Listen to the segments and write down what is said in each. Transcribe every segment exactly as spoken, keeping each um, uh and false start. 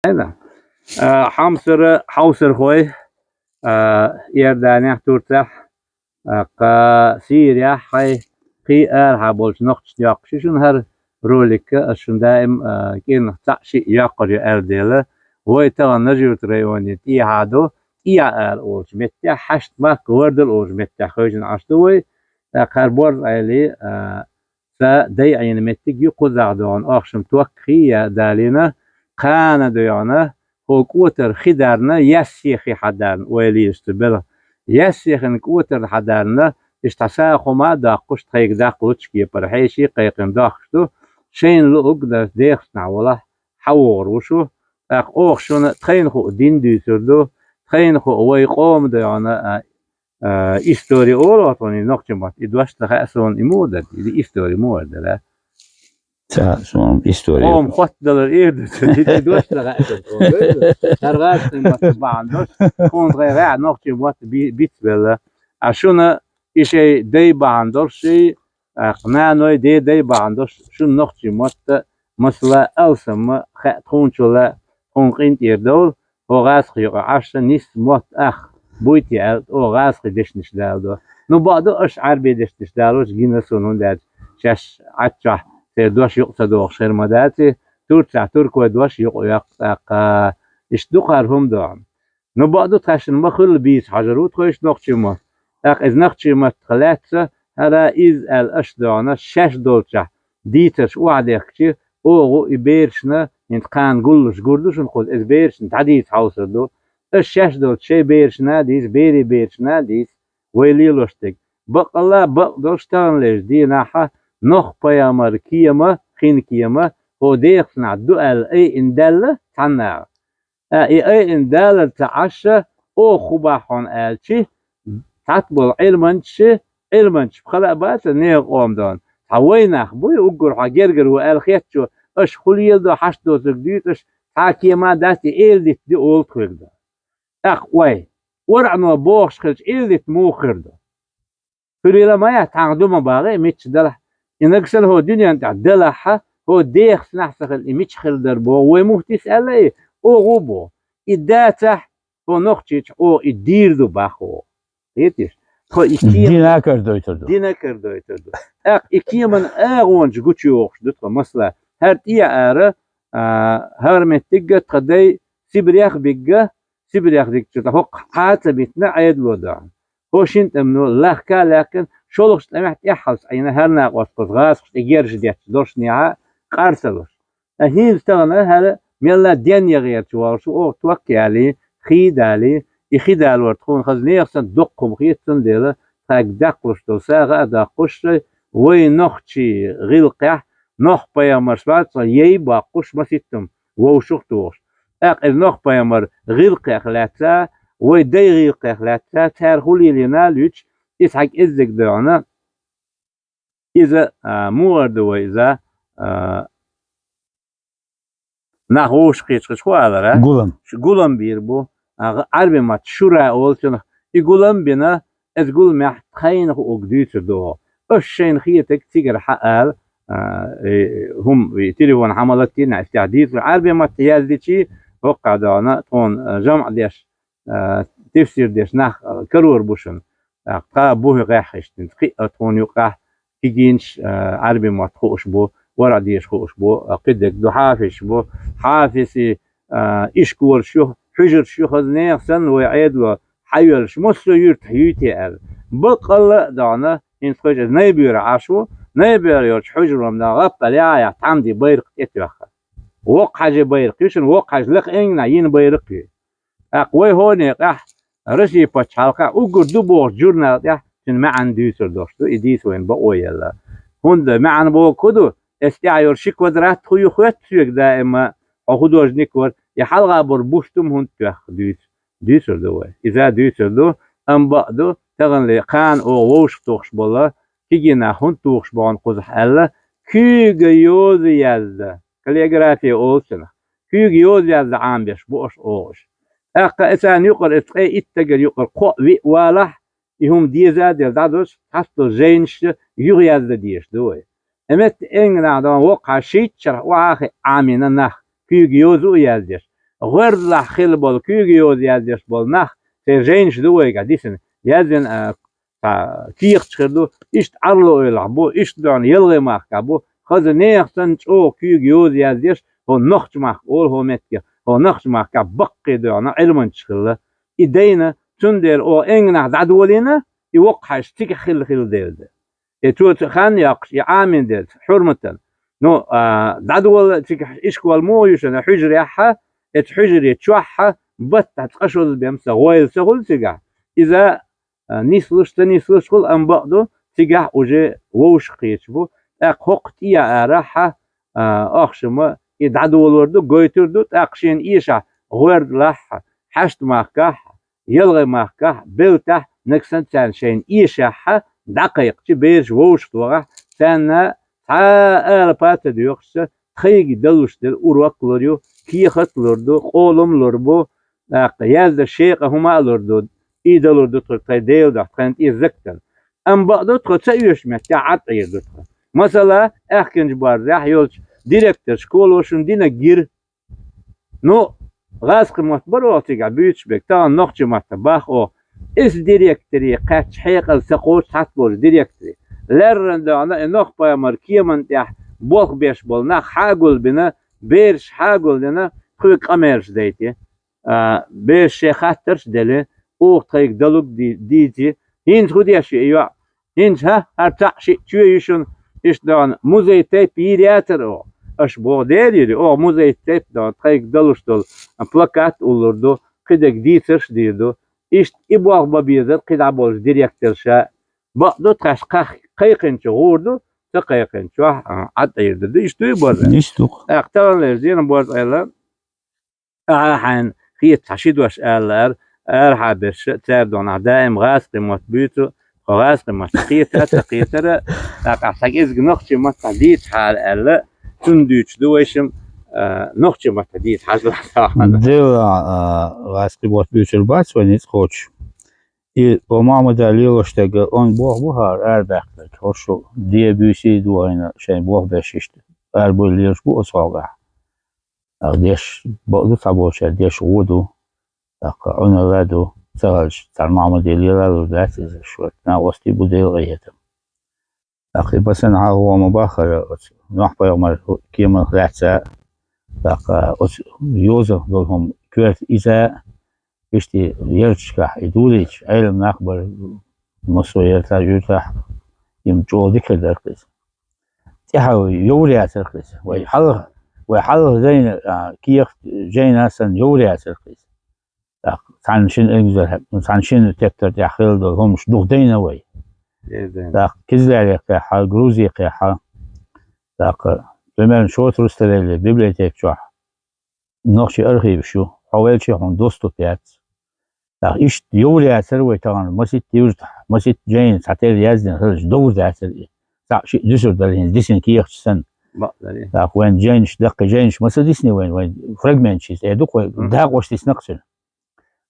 Хьайна. А, хьамсара, хьовсархой, а, Иорданехь, Турцехь, а, кха Сирехь, хьай, кхий арахьа болчу нохчашна йоккхуш ю шуна хӀара ролик, ас шуна даим, а, кӀирнах цхьаъ-шиъ йоккхур ю аьлла дела. Вай тахана Нажи-Юрт районе тӀехьа ду, тӀехьа ала олучу меттехь, хьашт-махка вардал олучу меттехь хевшина Ӏаш ду вай. ТӀаккха хӀара борз Ӏели, а, Сан дай Ӏийна меттиг ю кхузахь догӀна, охшам ток хи я далийна, кхана догӀна, хӀо кӀотар хи дарна, Яссе хи хьадарна, ойла йийша цу белхан. Яссе хин кӀотар хьадарна, иштта сагӀа хӀума а доккхуш, тхайга даккха лучу кепара хьеший кхайкхина дохкуш ду, шайна луъург дан дехашнахь валахь, хьавогӀур ву шу, тӀаккха оха шуна тхайна хуу дин дуьйцур ду, тхайна хуу вай къома догӀна, а, А, истори олу тхуна и нохчийн мотт. И дош ца хаьа суна, и муха дара, и истори муха дара? Ца, суна истори. Къоман хоттадалар эр ду, и, и дош ца хаьа суна. ХӀара гӀазкхийн мотт бахьана долуш, тхуна тхайн гӀаьа нохчийн мотт би-, бицбелла. А шуна и шайн дай бахьана долуш, шайн, а, наной, ден дай бахьана долуш, шуна нохчийн мотт, масала, алсамма хаьа тхуна чула, тхуна къинтӀера довла, хӀо гӀазкхийн юкъа Ӏаш, нисса мотт ах буй те аьлла, оха гӀазкхийн дешнаш даладо. Ну, бакъду, аша Ӏаьрбийн дешнаш далош гина суна, хӀунда аьлча шаьш Ӏаччохь церан дош юкъа ца дохуш хир ма дац и, Турцехь туркойн дош юкъа йоккху, тӀаккха иштта ду кхара хӀума дохьу. Ну, бакъду, тхаьшна ма-хуьллу бийца хьожур ву тхойша нохчийн мотт. ТӀаккха иза нохчийн маттах лаьцна, хӀара иза аьлла аша догӀна, шаьш долчохь дийцарш охьадехкичи, оха и берашна, хӀинца кхана гуллуш гур ду шуна кхуза, иза берашна дӀадийца хьовсур ду. Аша шаьш долчу шайн берашна а дийца, берийн берашна а дийца, вай лелош дерг. Баккъалла а бакъдолуш таханлерчу дийнахь Нохь-пайхамар кема, хин кема, хӀо дехаснахь ду аьлла айина даьлла цхьаннахьа. А, и айина далар ца Ӏаш, оха хӀун боху хьуна аьлчи, цхьацца болу Ӏилманчаш, Ӏилманчаш хала а бац нехан къоман догӀна. Цхьа вайнах буй, уггар хьо гергара ву аьлла хетчо, аша хӀун леладо, хьашт доцург дуьйцу, аша цхьа а кема дац, и эладитта ди олу тхоьга дан. ТӀаккха вай, ворхӀано бохуш хилча, эладитта муха хир ду? Хуьлийла ма яц, тхьанга ду ма бахий, мичча далахь. И нагахь санна хӀо дуьнен тӀехь далахь, хӀо дехаснахь ца хилла, и мича хилла дара боху, вай муха тиса аьлла и, оха а боху. И дацахь, хӀо нохчийчохь оха и дийр ду боху. Хетий шу? Тхо и кема дина кардойтур ду. Дина кардойтур ду. ТӀаккха и кеман агӀонаш гучуйохуш ду тхо, масала, хӀара тӀе а ара, а, хӀара меттиг а тхан дай Сибрех бигга, Сибрех дигча, хӀокху хьа а ца битина Ӏедало догӀна. ХӀо шина тӀамно лахка а лаьккхина, шолгӀачу тӀамехь тӀаьххьалц Ӏийна хӀара накъост кхуза гӀазкхашна тӀе герз детташ долуш нехьа къарсалуш. Ткъа хӀинца тахана хӀара мелла ден ян гӀерташ волуш ву, оха ток а ялий, хи а далий, и хи далор тхуна хаза нехан санна доккха хӀума хета, цундела тхайга даккхалуш долу сагӀа а доккхуш, вай нохчийн гӀиллакхехь Нохь-пайхамарш бац, цкъа яй боккхуш маситтам вовшах а тухуш. ТӀаккха иза Нохь-пайхамар гӀиллакхех лаьцна, вай дай гӀиллакхех лаьцна, цара хӀун лелийна а луьйчу, иза хьан кӀеззиг догӀна, иза, а, муха эр ду вай иза, а, нах вовшах кхечхьаш хӀун алара? Гулам. Ш-, гулам бийр бу. А, гӀ-, Ӏарби матта шура олу цунах. И гулам бина, иза гуламехь тхайна хуург дуьйцур ду оха. Аша шайна хетарг цигара хьа ала, а, э, хӀума, и телефон хьан ма латтийна, ас тӀехь дийцар. Ӏарби матта яздичи, хӀокхахь догӀна, тхуна, а, жамӀ деш, а, тефсир деш нах, а, карор бу шуна. А, тха бухӀи гӀеххьиштина, кхин а тхуна юкъахь кигийнаш, а, Ӏарби мотт хууш бу, ворхӀ деша хууш бу, а, кхидерг ду хьафизаш бу. Хьафизи, а, ишколаш ю, хьуьжарш ю хаза нехан санна вай Ӏедало хьайоьллуш, массо а юьртахь юй те аьлла. Баккъалла а догӀна, хӀинца тхойша иза Найбуьра Ӏаш ву, Найбуьра йолчу хьуьжаро ма догӀна гӀап а лаьа, тхьамди байракх тӀетоьхна. Воккха Хьаьжин байракх ю шуна, Воккха Хьаьжа лекха энгнахь йина байракх ю. ТӀаккха вай хӀоне къахь, Россин пачхьалкхехь уггар ду бохучу журнал тӀехь цуьнан маьӀна дуьйцур долуш ду, и дийца вайна бакъо елла. ХӀунда маьӀна бохург хӀун ду, эс тӀехь йолу ши квадрат хӀун ю хоьтту соьга даима, хьо художник вара, и хьалха болу буш ду-м хӀунда тоьхна дуьйцу, дуьйцур ду вай. Иза дуьйцур ду, амма бакъ ду, таханле кхана оха вовшах тухуш болу, кегий нах хӀунда тухуш боху кхузахь аьлла, куьйга йоза язда, каллиграфия олу цунах. Куьйга йоза язда Ӏамабеш бу аша оха уьш. ТӀаккха и царна юкъара, и ткъе итт стагана юкъара кхоъ-виъ валахь, и хӀума деза а делла дӀадуьйцуш, цхьацца долу жайнаш юха яздан дезаш ду вай. И метта энгнахь дон Воккха Хьаьжа шийтта шарахь охьа а хиъна Ӏамийна нах, куьйга йоза а яздеш. гӀоьрдалахь хилла болу куьйга йоза яздеш болу нах, церан жайнаш ду вайгахь дисина, яздина, а, цхьа кехаташ хир ду, иштта Ӏарлойла бу, иштта дуьхьал ЯлгӀай-махкахь бу, хаза нехан санна чӀогӀа куьйга йоза яздеш, хӀо Нохчмахка олу хӀо меттигех, хӀо Нохчмахкахь баккхий дуьхьал Ӏилманчаш хилла. И дайна, цундела оха энгнахь дӀадолийна, и воккха хьаьжа цигахь хилла хилла девза. И цо ца хан йоккхуш, и Ӏамийна деза, хьурматан. Ну, а, дӀадола цигахь ишкол муха ю шуна, хьуьжарехь, эцу хьуьжаре чохь, баттахь цкъа шозза бен сан гӀойла ца хуьлу цигахь. Иза, а, нислуш, ца нислуш хуьлу, амма бакъ ду, цигахь уже вовшах кхеташ бу. ТӀаккха хӀокху тӀе а арахь, а, ахшама и дӀадолор ду, гойтур ду, тӀаккха шена эшахь гӀоьрдалахь, хьаьшта махкахь, ЯлгӀай-махкахь, белтахь, нагахь санна царна шайна эшахь, дӀакхайкхича, бераш вовшах догӀахь, царна цхьа а ала пата доьхуш ца, тхайга далуш дерг урок лур ю, кехат лур ду, къолам лур бу, тӀаккха язда шекъа хӀума а лур ду, и далур ду тхо тхайн Делан дуьхьа, тхайна тӀера закатан. Амма бакъ ду тхо ца оьшу меттехь Ӏад Ӏийр ду тхо. Масала, аьхкенчу борзехь йолчу директор школо шуна динарг гира, Ну, гӀазкхи мотт бара оха цигахь буьйцуш берг, тахана нохчийн маттахь боху оха. Иза директоре кхаьчча хьекъал ца кхочу цхьацца болчу директоре. Леррина догӀна и Нохчийн пайхамар кеманна тӀехь болх беш болу нах хьагулбина, бераш хьагулдина, тхоьга къамелаш дайти. А, бераш шайн хаттарш а дели, оха тхайга далург ди-, дийци. ХӀинца хӀун деш ю и йоӀ? ХӀинца, хӀа, хӀара цхьаъ шиъ чоь ю шуна, иштта догӀна музей-тайпа йийр яцара оха. Аша боху дера йира, оха музей-тайпа догӀна тхайга далуш долу плакат а уллур ду, кхидерг дийцарш а дийр ду. Иштта и болх бан безара кхидӀа болчу директорша. Бакъ ду, тхаьш кхах-, кхайкхинчу гӀур ду, ца кхайкхинчохь, а, Ӏад Ӏийр ду. Иштта ду и борза? Иштта ду-кх. ТӀаккха тахана лерзина борза аьлла. Ахьа хьайна хета цхьа ши дош ала лаьара, арахьа берш а цара догӀнахь даим гӀазкхи мотт буьйцу, тхо гӀазкхи мотт кхета а ца кхетара, тӀаккха ахьа сан кӀезиг нохчийн маттахь дийца хьара аьлла, цунна дуьйцуш ду вайшимма, а, нохчийн маттахь дийца хьажа лаьа. Дела, а, гӀазкхи мотт буьйцур бац вайн ницкъ кхочуш. И по Махьмада лелош дерг, он болх бу хӀара арабаьккхинарг, хӀорш де буьйсий а дохийна, шайн болх беш иштта арабуьйла лелаш бу оцу гӀалгӀахь. ТӀаккха деш, бакъ ду цхьаболчара деш гӀо ду, тӀаккха Ӏуналла ду, ца хилча, цхьана Махьмаде лела лур дац иза, шорта накъостий бу Делан къинхетам. ТӀаккха и пацан хьалха гӀо ма баххара, оцу Нохчийн пайхамар кеманах лаьцна, тӀаккха оцу йозанах долу хӀума коьрта иза, иштта и ярташкахь и дулийча, Ӏелам нах бара, массо а яртахь, юьртахь, и чӀогӀа дика хир дара-кх иза. ТӀаьхьа йовр яцара-кх иза. Вай хьалха, вай хьалха жайна, а, кехат жайна санна йовр яцара-кх иза. ТӀаккха цхьана шина эгзар-, цхьана шина тептар тӀехь хилла долу хӀуманаш дукха дайна вай. Дайна. ТӀаккха Кизлярехь кхехьа, Грузехь кхехьа. ТӀаккха, примерно, Шота Рустареллин библиотека чохь нохчийн архиваш ю, хьо велча хьуна доступ яц. ТӀаккха иштта йовр яцара вай тахана, масийтта юьртахь, масийтта жайна цхьатерра яздина хилча, довр дацара и. Цхьаъ шиъ дуьсур дара хӀинца дисина кехаташ санна. Бакъ дара. ТӀаккха вайн жайнаш, даккхий жайнаш маса диснарг вайн, вайн фрагменташ иза, э, ду-кх вай, мгм, дакъош дисна-кх цуьнан.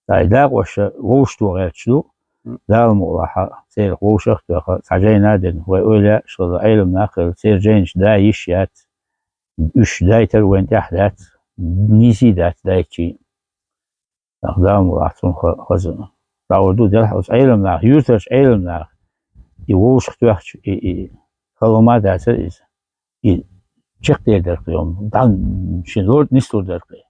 Ткъа и дакъош вовшахтоха гӀерташ ду, мгм, Дала мукъалахь, церах вовшах а тоьхна, цхьа жайна а дина, вай ойла яьлла хилла, Ӏелам нах а хилла, церан жайнаш да йиш яц, уьш дайтар вайн тӀехь дац, нийса дац дайтчий. ТӀаккха Дала мукъалахь цунах хаза дӀагӀур ду, делахь оцу Ӏелам наха, юьртарчу Ӏелам наха, и вовшахтоьхча, и, и хала хӀума а дацара иза. И чекхдер дара-кх и хӀума, дӀа шен лорда нислур дара-кх и.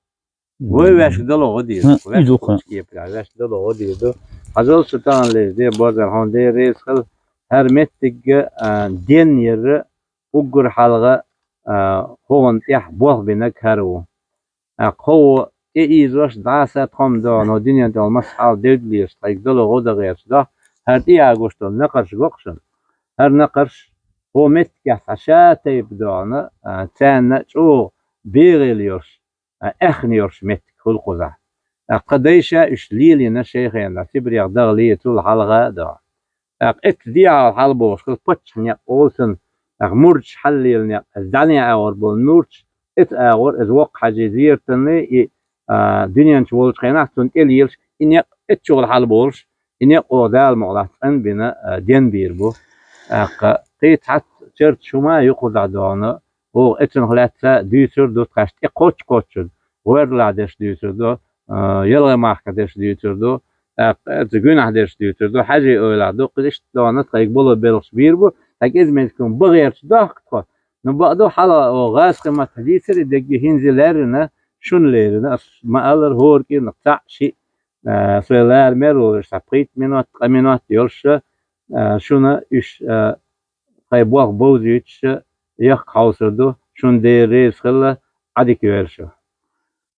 Вай ваьшка дало гӀо дийр ду, хӀа, и ду-кх, ваьшка кепара, ваьшка дало гӀо дийр ду. Хьажал шу тахана лежа, де борзар хьуна де реза хила, хӀара меттигга, а, денна ярра, уггар хьалха, а, хӀокхунна тӀехь болх бинарг хӀара ву. ТӀаккха хӀо ву тӀеийзош дӀаса тхо-м догӀу, дуьнен тӀехула маса хьал девдалийраш, тхайга дало гӀо дан гӀерташ доху, хӀара тӀеагош долу накхарш го-кх шуна. ХӀара накхарш хӀо меттигехь цхьа ша тайпа догӀу, а, царна чӀогӀа бегӀийла йолуш, а, аьхна йолуш меттиг хуьлу кхузахь. ТӀаккха тхан дайша уьш лелийна шайн хенахь, Сибрех даха лецул хьалха а догӀу. ТӀаккха эццу дехьа хьалаболуш хила паччахь некъ олу цунна, тӀаккха мурдаш хьаллела некъ, иза дӀане агӀор болу мурдаш, эцу агӀор иза воккха хьаьжи зератанний и, а, дуьнен чу волчу хенахь цунна тӀелелаш, и некъ эццугӀула хьалаболуш, и некъ оха Дала мукъалахь цӀанбина, а, денбийр бу. ТӀаккха кхин цхьацца чарташ хӀума а ю кхузахь догӀу, оха эцунах лаьцна дуьйцур ду тхаьш тӀекхоччу-кхоччуш. ГӀоьртӀалахь дерш дуьйцур ду, а, ЯлгӀай махкахь дерш дуьйцур ду, тӀаккха цу гуьнахь дерш дуьйцур ду, хьажий эвлахь ду, кхы иштта дона тхайга бало белхаш бийр бу, тӀаккха иза меттиг бахерча дохку тхо. Ну, бакъду, хьала оха гӀазкхи маттахь дийцар, и дерриге хӀинца лаьррина, шуна леррина, ас ма-аллара, хӀора кӀиранах цхьаъ, шиъ, а, со лара мел волуш, цхьа пхийтта минот, ткъа минот йолуш, а, шуна уьш, а, тхайн болх бовзуьйтуш, яккха хьовсур ду, шуна Дела реза хила, Ӏадика йойла шу.